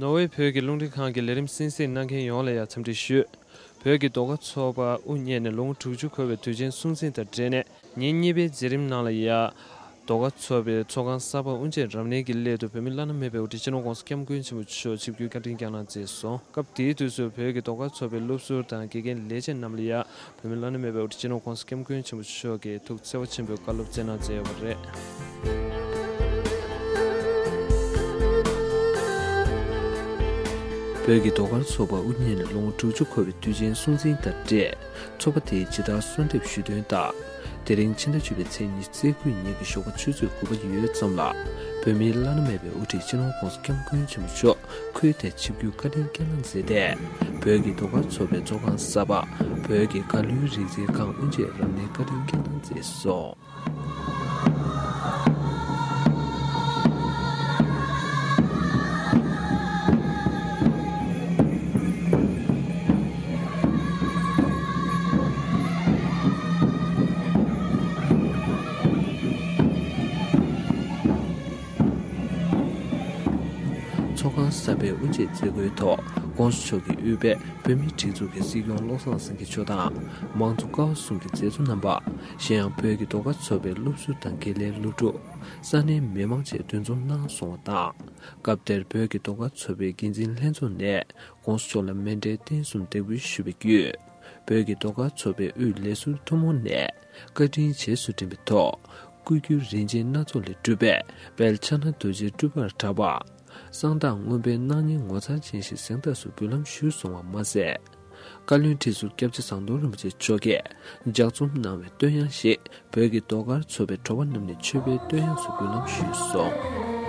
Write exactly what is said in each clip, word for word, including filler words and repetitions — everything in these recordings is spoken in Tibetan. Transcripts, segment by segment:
ནོར་ཝེ་བོད་ཀྱི་རླུང་འཕྲིན་ཁང་གི་ལས་རིམ་གསན་གཟིགས་གནང་མཁན་ཡོངས་ལ་ཡང་འཚམས་འདྲི་ཞུ། བོད་ཀྱི་ཟློས་གར་ཚོགས་པ་དབུ་བརྙེས་ནས་ལོ་ངོ་དྲུག་ཅུ་འཁོར་བའི་དུས་ཆེན་སྲུང་བརྩི་དང་འབྲེལ་ནས། ཉིན་གཉིས་པའི་མཛད་རིམ་ནང་ལ་ཡང་། ཟློས་གར་ཚོགས་པའི་ཚོགས་ཁང་གསར་པ་དབུ་འབྱེད་རབ་གནས་ཀྱི་སླད་དུ། བོད་མིའི་བླ་ན་མེད་པའི་དབུ་ཁྲིད་སྤྱི་ནོར་༧གོང་ས་༧སྐྱབས་མགོན་ཆེན་པོ་མཆོག་ཆིབས་བསྒྱུར་བཀའ་དྲིན་བསྐྱངས་གནང་མཛད་སོང་། སྐབས་དེའི་དུས་སུ་བོད་ཀྱི་ཟློས་གར་ཚོགས་པའི་སློབ་ཟུར་དང་དགེ་རྒན་ལས་བྱེད་རྣམས་ལ་ཡང་། བོད་མིའི་བླ་ན་མེད་པའི་དབུ་ཁྲིད་སྤྱི་ནོར་༧གོང་ས་༧སྐྱབས་མགོན་ཆེན་པོ་མཆོག་གིས་ཐུགས་བརྩེ་བ་ཆེན་པོས་བཀའ་སློབ་སྩལ་གནང་མཛད་ཡོད་པ་རེད། བོད་ཀྱི་ཟློས་གར་ཚོགས་པ་དབུ་བརྙེས་ནས་ལོ་ངོ་དྲུག་ཅུ་འཁོར་བའི་དུས་ཆེན་སྲུང་བརྩི་དང་འབྲེལ། ཚོགས་པ་དེས་ཇི་ལྟར་གསོལ་འདེབས་ཞུས་དོན་ལྟར། དེ་རིང་ཕྱི་ཟླ་བཅུ་པའི་ཚེས་ཉི་ཤུ་རྩ་དགུ་ཉིན་གྱི་ཞོགས་པ་ཆུ་ཚོད་དགུ་པ་ཡོལ་ཙམ་ལ། བོད་མིའི་བླ་ན་མེད་པའི་དབུ་ཁྲིད་སྤྱི་ནོར་༧གོང་ས་༧སྐྱབས་མགོན་ཆེན་པོ་མཆོག་ཁུལ་དེར་ཆིབས་བསྒྱུར་བཀའ་དྲིན་བསྐྱངས་གནང་མཛད་དེ། བོད་ཀྱི་ཟློས་གར་ཚོགས་པའི་ཚོགས་ཁང་གསར་པ། བོད་ཀྱི་གར་གླུའི་རིག་རྩལ་ཁང་དབུ་འབྱེད་རབ་གནས་བཀའ་དྲིན་བསྐྱངས་གནང་མཛད་སོང་། ཚོགས་ཁང་གསར་པའི་དབུ་འབྱེད་མཛད་སྒོའི་ཐོག ༸གོང་ས་མཆོག་གིས་དབུས་པའི་བོད་མིའི་སྒྲིག་འཛུགས་ཀྱི་སྲིད་སྐྱོང་བློ་བཟང་སེང་གེ་མཆོག་དང་། མང་གཙོ་ཀ་བ་གསུམ་གྱི་མཛད་གཙོ་རྣམ་པ། གཞན་ཡང་བོད་ཀྱི་ཟློས་གར་ཚོགས་པའི་སློབ་ཟུར་དང་དགེ་ལས་སློབ་ཕྲུག་ས་གནས་མི་མང་བཅས་འདུ་འཛོམས་གནང་སོང་བ་དང་། སྐབས་དེར་བོད་ཀྱི་ཟློས་གར་ཚོགས་པའི་འགན་འཛིན་ལྷན་ཚོགས་ནས་༸གོང་ས་མཆོག་ལ་མཎྜལ་རྟེན་གསུམ་འདེགས་འབུལ་ཞུས་པ་བརྒྱུད། བོད་ཀྱི་ཟློས་གར་ཚོགས་པའི་དབུས་ལས་ཟུར་ཐུན་མོང་ནས་བཀའ་དྲིན་རྗེས་སུ་དྲན་པའི་ཐོག་སྐུ་སྒེར་རིན་ཆེན་སྣ་ཚོགས་ལས་གྲུབ་པའི་དཔལ་ཕྱག་ན་རྡོ་རྗེའི་སྤྲུལ་པར་གྲགས་པ། གསང་བདག་མངོན་པའི་སྣང་བརྙན་ངོ་མཚར་ཅན་ཞིག་གཟེངས་རྟགས་སུ་འབུལ་ལམ་ཞུས་སོང་བ་མ་ཟད། བཀའ་བློན་ཁྲི་ཟུར་སྐྱབས་རྗེ་ཟམ་གདོང་རིན་པོ་ཆེ་མཆོག་གིས་ལྗགས་རྩོམ་གནང་བའི་བསྟོད་དབྱངས་ཤིག་བོད་ཀྱི་ཟློས་གར་ཚོགས་པའི་དྲ་བ་རྣམས་ནས་མཆོད་པའི་བསྟོད་དབྱངས་སུ་འབུལ་ལམ་ཞུས་སོང་།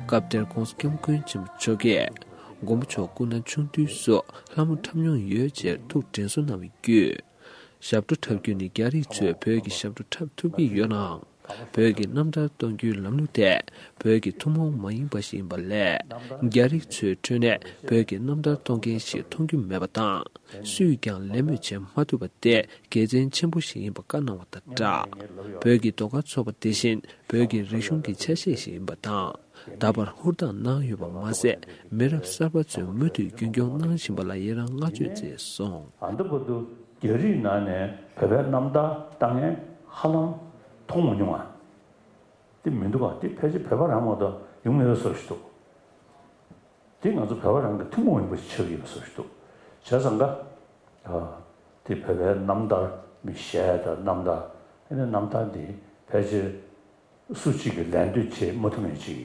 སྐབས་དེར་༸གོང་ས་༸སྐྱབས་མགོན་ཆེན་པོ་མཆོག་གིས། མགོན་པོ་མཆོག་སྐུ་ན་ཆུང་དུས་སུ་ལྷ་མོ་འཁྲབ་མྱོང་ཡོད་ཅེས་ཐུགས་དྲན་གསོ་གནང་བའི་བརྒྱུད། ཞབས་བྲོ་འཁྲབ་རྒྱུ་ནི་རྒྱ་རིགས་ཚོས་བོད་ཀྱི་ཞབས་བྲོ་འཁྲབ་ཐུབ་ཀྱི་ཡོད་ནའང་། བོད་ཀྱི་རྣམ་ཐར་གཏོང་རྒྱུའི་ལམ་ལུགས་དེ་བོད་ཀྱི་ཐུན་མོང་མ་ཡིན་པ་ཞིག་ཡིན་པ་ལས། རྒྱ་རིགས་ཚོའི་ཁྲོད་ནས་བོད་ཀྱི་རྣམ་ཐར་གཏོང་མཁན་ཞིག་མཐོང་རྒྱུ་མེད་པ་དང་། སུས་ཀྱང་ལད་མོ་བྱེད་མ་ཐུབ་པ་དེ་དགེ་མཚན་ཆེན་པོ་ཞིག་ཡིན་པ་བཀའ་གནང་བ་དང་སྦྲགས། བོད་ཀྱི་ཟློས་གར་ཚོགས་པ་དེ་བཞིན་བོད་ཀྱི་རིག་གཞུང་གི་ཆ་ཤས་ཤིག་ཡིན་པ་དང་། ད་བར་ཧུར་ཐག་གནང་ཡོད་པ་མ་ཟད། མི་རབས་གསར་པ་ཚོས་མུ་མཐུད་རྒྱུན་སྐྱོང་གནང་བཞིན་པ་ལ་ཡི་རངས་བསྔགས་བརྗོད་མཛད་སོང་། ད་ལྟ་བར་དུ་རྒྱ་རིགས་ནང་ནས་བོད་པའི་རྣམ་ཐར་ལྟ་མཁན་ཧ་ལམ་མཐོང་མ་མྱོང་ང་། དེ་མི་འདུག་ག་དེ་ཕལ་ཆེར་བོད་པ་རང་མ་གཏོགས་ཡོང་མེད་པའི་བཟོ་ཞིག་འདུག་དེ་ང་ཚོ་བོད་པ་རང་གི་ཐུན་མོང་ཡིན་པ་ཞིག་ཆགས་ཀྱི་ཡོད་པའི་བཟོ་ཞིག་འདུག་བྱས་ཙང་ཀ། ཨ། དེ་བོད་པའི་རྣམ་ཐར་མི་གཞས་དང་རྣམ་ཐར་ཨ་ནི་རྣམ་ཐར་འདི་ཕལ་ཆེར་སུ་གཅིག་གིས་ལད་ཟློས་བྱེད་མ་ཐུབ་མཁན་ཅིག་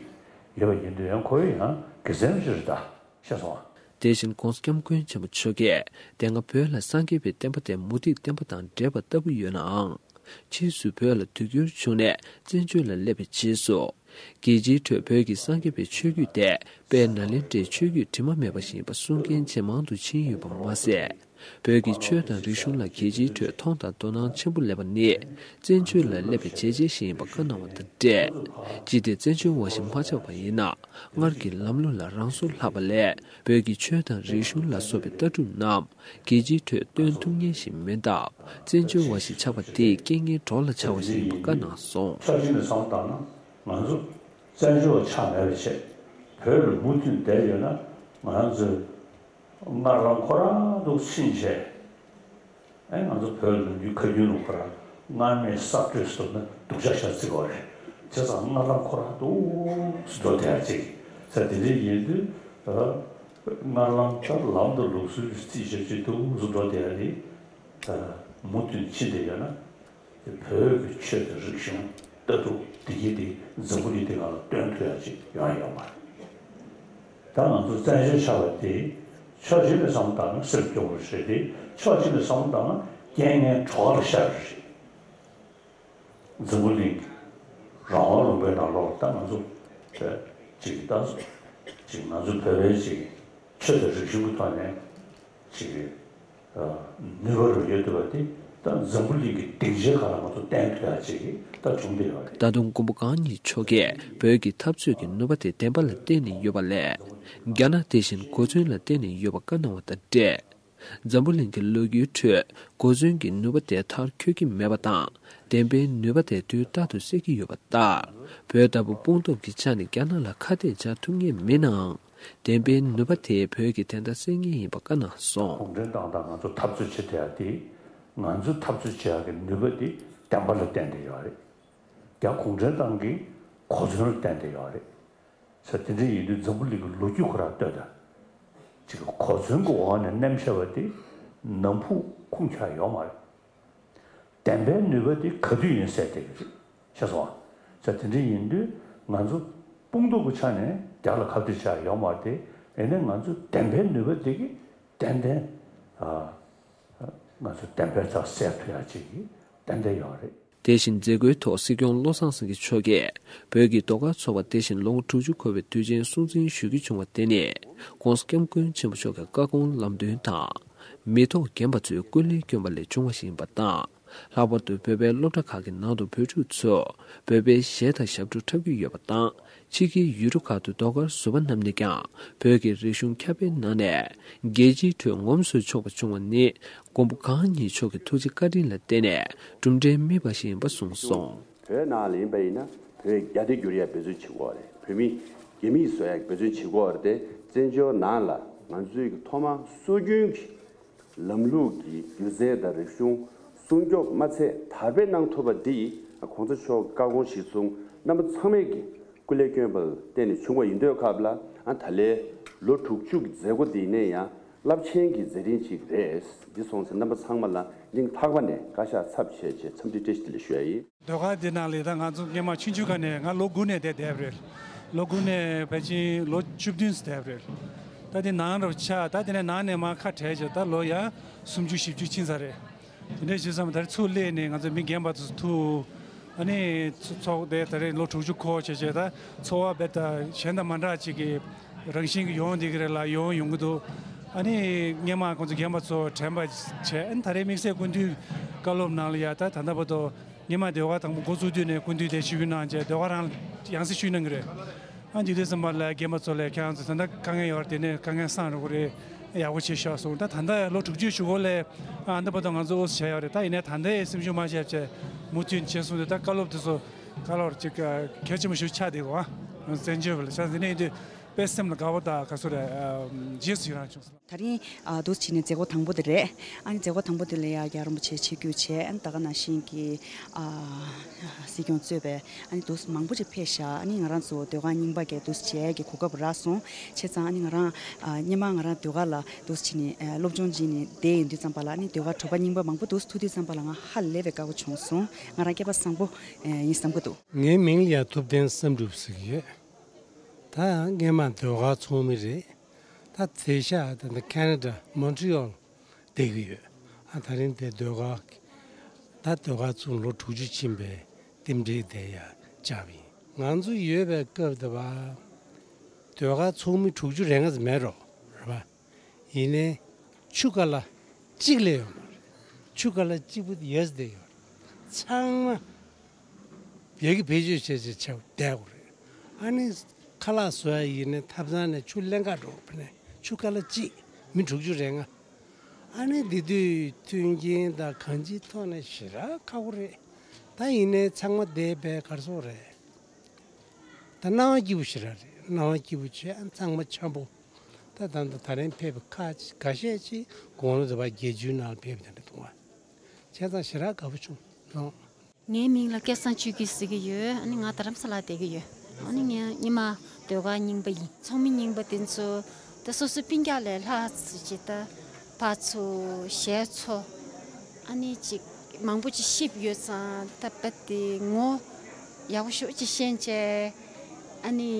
ཡོད་པ་ཡིན་དུས་ཡང་ཁོ་ཡང་དགེ་མཚན་ཅིག་རེད་ད། ཤེས་སོང་ཨ། དེ་བཞིན་༸གོང་ས་༸སྐྱབས་མགོན་ཆེན་པོ་མཆོག་གིས་དེ་སྔ་བོད་ལ་སངས་རྒྱས་པའི་བསྟན་པ་དེ་མུ་སྟེགས་བསྟན་པ་དང་འདྲེས་པ་ལྟ་བུ་ཡོད་ནའང་། ཕྱིས་སུ་བོད་ལ་དུས་འགྱུར་བྱུང་ནས་བཙན་བྱོལ་ལ་སླེབས་པའི་རྗེས་སུ། རྒྱལ་སྤྱིའི་ཁྲོད་བོད་ཀྱི་སངས་རྒྱས་པའི་ཆོས་བརྒྱུད་དེ་དཔལ་ནཱ་ལེནྡྲའི་ཆོས་བརྒྱུད་དྲི་མ་མེད་པ་ཞིག་ཡིན་པ་གསུང་མཁན་ཇེ་མང་དུ་ཕྱིན་ཡོད་པ་མ་ཟད། བོད་ཀྱི་ཆོས་དང་རིག་གཞུང་ལ་རྒྱལ་སྤྱིའི་ཁྲོད་མཐོང་དང་དོ་སྣང་ཆེན་པོ་སླེབས་པ་ནི། བཙན་བྱོལ་ལ་སླེབས་པའི་བྱས་རྗེས་ཤིག་ཡིན་པ་བཀའ་གནང་བ་དང་འབྲེལ། ཅི་སྟེ་བཙན་བྱོལ་བ་ཞིག་མ་ཆགས་པ་ཡིན་ན། སྔར་གྱི་ལམ་ལུགས་ལ་རང་བཟོ་ལྷག་པ་ལས། བོད་ཀྱི་ཆོས་དང་རིག་གཞུང་ལ་སོགས་པའི་ལྟ་གྲུབ་རྣམས་རྒྱལ་སྤྱིའི་ཁྲོད་སྟོན་ཐུབ་མཁན་ཞིག་མིན་སྟབས། བཙན་བྱོལ་བ་ཞིག་ཆགས་པ་དེས་རྐྱེན་ངན་གྲོགས་ལ་ཆགས་པ་ཞིག་ཡིན་པ་བཀའ་གནང་སོང་། ཕྱོགས་གཅིག་ནས་བསམ་བཏང་ན་ང་ཚོ་བཙན་བྱོལ་བ་ཆགས་མེད་པའི་ཆེད་བོད་ལ་མུ་མཐུད་བསྡད་ཡོད་ན་ང་ཚོས་སྔར་ལམ་ཁོ་རང་དུ་ཕྱིན་བྱས། ཨེ་ང་ཚོ་བོད་ལུང་རྒྱུན་ཁ་རྒྱུན་ལུགས་ཁོ་རང་སྔར་མེད་གསར་གཏོད་བཟོ་ན་སྡུག་ཅག་ཤར་རྩི་དགོས་རེད། བྱས་ཙང་སྔར་ལམ་ཁོ་རང་དུ་འགྲོ་བསྡད་ཅིག་ས་དེ་འདྲ་ཡིན་དུས་སྔར་ལམ་ལྟར་ལམ་དུ་ལུགས་སྲོལ་རྩིས་བྱེད་ཅིག་ཏུ་འགྲོ་བསྡད་རེད། མུ་མཐུད་ཕྱིན་བསྡད་ཡོད་ན། དེ་བོད་ཀྱི་ཆོས་དང་རིག་གཞུང་ལྟ་གྲུབ་བདེ་སྐྱིད་དེ་འཛམ་བུ་གླིང་འདི་སྒང་ལ་སྟོན་ཐུབ་ཡ་ཅིག་ཡོང་ཡ་ཡོད་མ་རེད། ད་ང་ཚོ་བཙན་བྱོལ་ཆགས་པ་དེ་ཕྱོགས་གཅིག་ནས་བསམ་བཏང་ན་སེམས་སྐྱོ་བོ་རེད་དེ། ཕྱོགས་གཅིག་ནས་བསམ་བཏང་ན་རྐྱེན་ངན་གྲོགས་ལ་ཤར་རེད། འཛམ་བུ་གླིང་རང་དབང་ལུང་པའི་ནང་ལོགས་ད་ང་ཚོ་ཅིག་ད་ཅིག་ང་ཚོ་བོད་པའི་ཅིག་ཆོས་དང་རིག་གཞུང་གི་ཐོག་ནས་ཅིག་ནུས་པ་རུ་ཡོད་ཐུབ་པ་དེ་ ད་འཛམ་བུ་གླིང་གི་སྡིངས་ཆའི་ཁ་ལ་ང་ཚོ་བསྟན་ཐུབ་ཡ་ཅིག་ད་བྱུང་བསྡད་ཡོད་རེད། ད་དུང་མགོན་པོ་གང་ཉིད་མཆོག་གིས་བོད་ཀྱི་འཐབ་རྩོད་ཀྱི་ནུས་པ་དེ་བདེན་པ་ལ་བརྟེན་ནས་ཡོད་པ་ལས། རྒྱ་ནག་དེ་བཞིན་གོ་མཚོན་ལ་བརྟེན་ནས་ཡོད་པ་བཀའ་གནང་བ་དང་འབྲེལ། འཛམ་བུ་གླིང་གི་ལོ་རྒྱུས་ཁྲོད་གོ་མཚོན་གྱི་ནུས་པ་དེ་མཐར་འཁྱོལ་གྱི་མེད་པ་དང་། བདེན་པའི་ནུས་པ་དེ་དུས་རྟག་ཏུ་གསལ་གྱི་ཡོད་པ་ལྟར། བོད་ལྟ་བུ་སྤུངས་ཐོམ་གྱི་ཆ་ནས་རྒྱ་ནག་ལ་ཁ་གཏད་བྱ་ཐུབ་ངེས་མིན་ནའང་། བདེན་པའི་ནུས་པ་དེ་བོད་ཀྱི་བདེན་མཐའ་གསལ་ངེས་ཡིན་པ་བཀའ་གནང་སོང་། གུང་ཁྲན་ཏང་དང་ང་ཚོ་འཐབ་རྩོད་བྱེད་བསྡད་ཡ་དེ། ང་ཚོས་འཐབ་རྩོད་བྱེད་ཡ་གི་ནུས་པ་དེ་བདེན་པ་ལ་བརྟེན་ཏེ་ཡོད་རེད། རྒྱ་གུང་ཁྲན་ཏང་གི་གོ་མཚོན་ལ་བརྟེན་ཏེ་ཡོད་རེད། ས་དེ་འདྲ་ཡིན་དུས་འཛམ་བུ་གླིང་གི་ལོ་རྒྱུས་ཁོ་རང་ལྟོས་དང་། ཅིག་གོ་མཚོན་གྱི་འོག་ནས་མནན་བཞག་པ་དེ་ནམ་ཕུགས་ཁུངས་འཁྱོལ་ཡོད་མ་རེད། བདེན་པའི་ནུས་པ་དེ་ག་དུས་ཡིན་གསལ་བསྡད་ཀྱི་རེད། ཤེས་སོང་ཨ། ས་དེ་འདྲ་ཡིན་དུས་ང་ཚོ་དཔུང་སྡེ་གི་ཆ་ནས་རྒྱ་ལ་ཁ་གཏད་བྱ་ཡོད་མ་རེད་དེ། ཡིན་ནའི་ང་ཚོ་བདེན་པའི་ནུས་པ་དེ་གིས་ཏན་ཏན་ཨ་ང་ཚོ་བདེན་པའི་རྩ་གསལ་ཐུབ་ཡ་ཅིག་ཏན་ཏན་ཡོད་རེད། དེ་བཞིན་མཛད་སྒོའི་ཐོག་སྲིད་སྐྱོང་བློ་བཟང་སེང་གེ་མཆོག་གིས་བོད་ཀྱི་ཟློས་གར་ཚོགས་པ་དེ་བཞིན་ལོ་ངོ་དྲུག་ཅུ་འཁོར་བའི་དུས་ཆེན་སྲུང་བརྩི་ཞུ་རྒྱུ་བྱུང་བ་དེ་ནི་༸གོང་ས་༸སྐྱབས་མགོན་ཆེན་པོ་མཆོག་གི་བཀའ་དགོངས་ལམ་སྟོན་དང་། མི་ཐོག་རྒན་པ་ཚོས་ཀུན་གླེང་བསྐྱོན་པ་ལས་བྱུང་བ་ཞིག་ཡིན་པ་དང་། ལྷག་པར་དུ་བོད་པའི་སློབ་གྲྭ་ཁག་གི་ནང་དུ་བོད་ཕྲུག་ཚོས་བོད་པའི་གཞས་དང་ཞབས་བྲོ་འཁྲབ་ཀྱི་ཡོད་པ་དང་། ཕྱི་རྒྱལ་ཡུལ་གྲུ་ཁག་ཏུ་ཟློས་གར་ཟུར་པ་རྣམས་ནས་ཀྱང་བོད་ཀྱི་རིག་གཞུང་ཁྱབ་སྤེལ་གནང་ནས་རྒྱལ་སྤྱིའི་ཁྲོད་ངོམ་སུ་ཆོག་པ་བྱུང་བ་ནི་མགོན་པོ་གང་ཉིད་མཆོག་གི་ཐུགས་རྗེ་བཀའ་དྲིན་ལ་བརྟེན་ནས་གྲུབ་འབྲས་སྨིན་པ་ཞིག་ཡིན་པ་གསུངས་སོང་། བོད་ནང་ལ་ཡིན་པ་ཡིན་ན་བོད་རྒྱ་སྡེ་བསྒྱུར་ཡ་འབད་བརྩོན་བྱེད་དགོས་རེད། བོད་མི་རྒྱ་མིས་བཟོ་ཡ་འབད་བརྩོན་བྱེད་དགོས་རེད་དེ། བཙན་བྱོལ་ནང་ལ་ང་ཚོའི་གི་ཐོག་མ་སྲོལ་རྒྱུན་གྱི་ལམ་ལུགས་ཀྱི་སྒྱུ་རྩལ་དང་རིག་གཞུང་སྲུང་སྐྱོབ་མ་ཚད་དར་སྤེལ་གནང་ཐུབ་པ་འདི་༸གོང་ས་མཆོག་བཀའ་དགོངས་གཞིར་བཟུང་རྣམ་པ་ཚང་མས་ཀྱི་སྐུ་ལས་བསྐྱོན་པ་ལ་བརྟེན་ནས་བྱུང་བ་ཡིན་དུས་སྐབས་ལ། ཨ་ད་ལོའི་ལོ་དྲུག་ཅུ་གི་མཛད་སྒོ་འདི་ཡིན་ན་ཡང་རླབས་ཆེན་གྱི་མཛད་རིམ་ཅིག་རེད། འདི་སོང་ཙང་རྣམ་པ་ཚང་མ་ལ་སྙིང་ཐག་པ་ནས་བཀའ་ཤག་ཚབ་བྱས་བྱས་འཚམས་འདྲི་བཀྲ་ཤིས་བདེ་ལེགས་ཞུ་ཡ་ཡིན། ཟློས་གར་འདི་ནང་ལ་ད་ང་ཚོ་སྔོན་མ་ཆུང་ཆུང་སྒང་ནས་ང་ལོ་དགུ་ནས་དེ་བསྡད་པ་རེད། ལོ་དགུ་ནས་ཕལ་ཆེར་ལོ་བཅུ་བདུན་ཙམ་བསྡད་པ་རེད། ད་དེ་ནང་རུ་ཆགས། ད་དེ་ནས་ནང་ནས་མར་ཁ་བྲལ་བྱས་ད་ལོ་ཡ་སུམ་ཅུ་བཞི་བཅུ་ཕྱིན་ཚར་རེད། དེ་འདྲའི་བྱས་ཙང་ད་རེས་ཚུར་སླེབས་ནས་ང་ཚོ་མི་རྒན་པ་ཚོ་ཐུག་ཨ་ནི་ཚོགས་དེ་ད་རེས་ལོ་དྲུག་ཅུ་འཁོར་བྱས་བྱས་ད་ཚོར་བ་རྦད་དེ་གཞན་དང་མ་འདྲ་ཅིག་གི་རང་བཞིན་གྱི་ཡོང་བསྡད་ཀྱི་རེད་ལ་ཡོང་ཡོང་གི་འདུག་ཨ་ནི་སྔོན་མ་ཁོང་ཚོ་རྒན་པ་ཚོ་དྲན་པ་བྱས། ཨ་ནི་ད་རེས་དམིགས་བསལ་སྐུ་མདུན་བཀའ་སློབ་ནང་ལ་ཡ་ད་ད་ལྟ་བར་དུ་སྔོན་མ་ཟློས་གར་དང་པོ་འགོ་བཙུགས་དུས་ནས་སྐུ་མདུན་དེ་ཞུ་རྒྱུ་གནང་བྱས་ཟློས་གར་རང་ཡང་སེ་ཞུས་གནང་གི་རེད། ཨ་འདི་དུས་ཙམ་པ་ལ་རྒན་པ་ཚོ་ལ་ཁྱེད་རང་ཚོ་ད་ལྟ་དཀའ་ངལ་ཡོད་རེད། དེ་ནས་དཀའ་ངལ་སངས་འགྲོ་གི་རེད། ཡག་པོ་བྱས་ཤག་གསུངས། ད་ད་ལྟ་ལོ་དྲུག་ཅུའི་གཞུག་གུ་ལ་ཨ་འདི་བར་དུ་ང་ཚོ་དབུ་བཞུགས་བྱས་ཡོད་རེད། ད་ཡིན་ནའི་ད་ལྟའི་སེམས་ཤུགས་མ་ཆག་བྱས་མུ་མཐུད་བྱས་སོང་དུས་ད་བཀའ་སློབ་དེ་ཚོ་བཀའ་སློབ་ཅིག་གལ་ཆེན་པོ་ཞིག་ཆགས་བསྡད་ཀྱི་ཡོད། བཙན་བྱོལ་བ་ལ་ཆགས་ཟིན་ནས་ཡིན་དུས་དཔེ་སེམས་ལ་དགའ་པོ་དང་ག་ཚོད་རེད། རྗེས་སུ་ཡི་རང་བྱུང་སོང་། དེ་རིང་ཨ་འདུག་སེ་བྱས་ནས་མཛད་སྒོ་དང་པོ་དེ་རེད། ཨ་ནི་མཛད་སྒོ་དང་པོ་དེ་ལ་ཡ་རྒྱལ་བ་རིན་པོ་ཆེ་ཆིབས་བསྒྱུར་བྱས། ཨ་ནི་ད་ག་ནང་བཞིན་གྱི་ཨ་སྲིད་སྐྱོང་གཙོས་པའི་ཨ་ནི་འདུག་སེ་མང་པོ་ཅིག་ཕེབས་ཤག་ཨ་ནི་ང་རང་ཚོ་ཟློས་གར་རྙིང་པ་གི་འདུག་སེ་མཇལ་ཡས་ཀྱི་གོ་སྐབས་རག་སོང་། བྱས་ཙང་ཨ་ནི་ང་རང་ཨ་སྔོན་མ་ང་རང་ཟློས་གར་ལ་འདུག་སེ་བྱས་ནས་ཨ་སློབ་སྦྱོང་བྱས་ནས་བསྡད་ཡོང་དུས་ཙམ་པ་ལ། ཨ་ནི་ཟློས་གར་བྲོ་པ་རྙིང་པ་མང་པོ་འདུག་སེ་ཐུག་དུས་ཙམ་པ་ལ་ང་ཧ་ལས་པའི་དགའ་པོ་བྱུང་སོང་། ང་རང་སྐལ་པ་བཟང་པོ་ཨ་ཡིན་བསམ་གྱི་འདུག་ངའི་མིང་ལ་ཡ་ཐུབ་བསྟན་བསམ་གྲུབ་ཟེར་གྱི་ཡོད། ད་སྔོན་མ་ཟློས་གར་ཚོགས་མི་རེད། ད་མཚན་ཞག་ད་ལྟ་ཁེ་ན་ཌ་མོན་ཊི་ཡོལ་བསྡད་ཀྱི་ཡོད། ཨ་ད་རིང་དེ་ཟློས་གར་ད་ཟློས་གར་ཚོགས་ལོ་དྲུག་ཅུ་ཕྱིན་པའི་རྟེན་འབྲེལ་དེ་ཡ་བཅར་བ་ཡིན། ང་ཚོ་ཡོད་པའི་སྐབས་དེ་བ་ཟློས་གར་ཚོགས་མི་དྲུག་ཅུ་རེ་ལྔ་ཙམ་མེད་རོགས་རེད་པ། ཡིན་ནའི་ཆུ་ཀ་ལ་གཅིག་ལས་ཡོད་མ་རེད། ཆུ་ཀ་ལ་གཅིག་པུ་ཡོད་ཟེར་བསྡད་ཡོད་རེད། ཚང་མ་བོད་ཀྱི་བེད་སྤྱོད་བྱས་བྱས་བྱས་བསྡད་དགོས་རེད། ཨ་ནི་ཁ་ལག་བཟོ་ཡ་ཡིན་ནའི་ཐབ་ཚང་ནས་ཆུ་ལེན་ག་འགྲོ་དགོས་ནའི་ཆུ་ཀ་ལ་གཅིག་མི་དྲུག་ཅུ་རེ་ལྔ། ཨ་ནི་འདི་དུས་མཐུན་རྐྱེན་དང་གང་ཅིའི་ཐོག་ནས་ཞེ་དྲག་ཁག་པོ་རེད། ད་ཡིན་ནའི་ཚང་མ་བསྡད་པའི་གར་སོང་རེད། ད་སྣང་བ་སྐྱིད་པོ་ཞེ་དྲག་རེད། སྣང་བ་སྐྱིད་པོ་བྱས། ཨ་ཚང་མ་འཆམ་པོ། ད་ད་ད་ད་རིང་ཕེབས་པ་ཁ་ཁ་ཤས་ཅིག་དགུང་ལོ་དེ་བ་བརྒྱད་ཅུའི་ནང་ལ་ཕེབས་པ་དེ་འདྲ་འདུག་བ། བྱས་ཙང་ཞེ་དྲག་དགའ་པོ་བྱུང་ལོ། ངའི་མིང་ལ་སྐལ་བཟང་ཆོས་སྐྱིད་ཟེར་གྱི་ཡོད། ཨ་ནི་ང་རྡ་རམ་ས་ལར་བསྡད་ཀྱི་ཡོད། ཨ་ནི་ངས་སྔོན་མ་ཟློས་གར་རྙིང་པ་ཡིན། ཚོགས་མི་རྙིང་པ་དེ་ཚོ་ད་སོ་སོའི་སྤུན་ཀྱག་ལས་ལྷག་ཙམ་ཅིག་ད་ཕར་ཚུར་ཞལ་འཚོ། ཨ་ནི་ཅིག་མང་པོ་ཅིག་ཤེས་ཡོད་ཙང་ད་རྦད་དེ་ངོ་ཡག་པོ་ཞེ་པོ་ཅིག་ཤེས་བྱས། ཨ་ནི་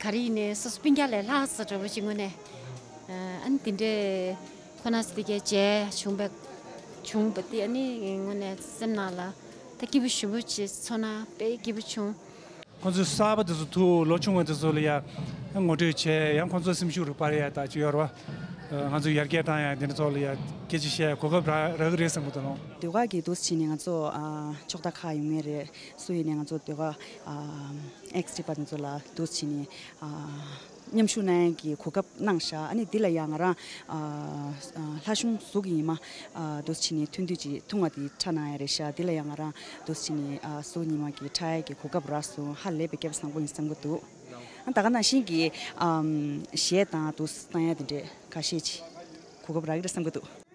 ག་རེ་ཡིན་ནའི་སོ་སོ་སྤུན་ཀྱག་ལས་ལྷག་ཙམ་འདྲ་པོ་ཅིག་དངོས་གནས། ཨ་ནི་དེ་འདྲའི་ཁོ་ན་ཚོ་དེ་གའི་མཇལ་བྱུང་བ་བྱུང་བ་དེ་ཨ་ནི་དངོས་གནས་སེམས་ནང་ལ་ད་སྐྱིད་པོ་ཞེ་པོ་ཅིག་ཚོར་སྣང་དཔེ་སྐྱིད་པོ་བྱུང་། ཁོང་ཚོའི་གསར་པ་དེ་ཚོ་ཐུག་ལོ་ཆུང་བ་དེ་ཚོ་ལ་ཡ་ངོ་སྤྲོད་བྱས། ཡང་ཁོང་ཚོའི་སེམས་ཤུགས་རུ་སྤར་ཡ་ད་ཅིག་ཡོད་རེད་བ། ང་ཚོ་ཡར་རྒྱས་བཏང་ཡ་དེ་འདྲ་ཚོགས་ལ་ཡ་སྐད་ཆ་བཤད་ཡ་གོ་སྐབས་རག་རག་གི་རེད་བསམ་གི་འདུག་ལོ། ཟློས་གར་གྱི་འདུག་སེ་བྱས་ནས་ང་ཚོ་ཨ་ཕྱོགས་མཐའ་ཁག་ཡོང་ངེས་རེད། སུ་ཡིན་ནས་ང་ཚོ་ཟློས་གར་ཨ་ཨེགས་ཌི་པར་དེ་ཚོ་ལ་འདུག་སེ་བྱས་ནས་ཨ་མཉམ་ཞུགས་གནང་ཡ་གི་གོ་སྐབས་གནང་ཤག་ཨ་ནི་འདི་ལ་ཡ་ང་རང་ཨ་ཨ་ལྷ་གཞུང་ཟུག་གི་ཡིན་མ་ཨ་འདུག་སེ་བྱས་ནས་ཐུང་དུས་ཀྱི་ཐུང་བ་དེ་འཁྲབ་གནང་ཡ་རེད་ཤག་འདི་ལ་ཡ་ང་རང་འདུག་སེ་བྱས་ནས་ཨ་ཟུག་ཉི་མ་གི་འཁྲབ་ཡ་གི་གོ་སྐབས་རག་སོང་། ཧ་ལས་པའི་སྐལ་བ་བཟང་པོ་ཡིན་བསམ་གི་འདུག་ཨ་ད་ག་ནང་བཞིན་གྱི་ཨམ་གཞས་དང་འདུག་སེ་བཏང་ཡ་དེ་འདྲས་ཁ་ཤས་ཅིག་གོ་སྐབས་རག་གི་རེད་བསམ་གི་འདུག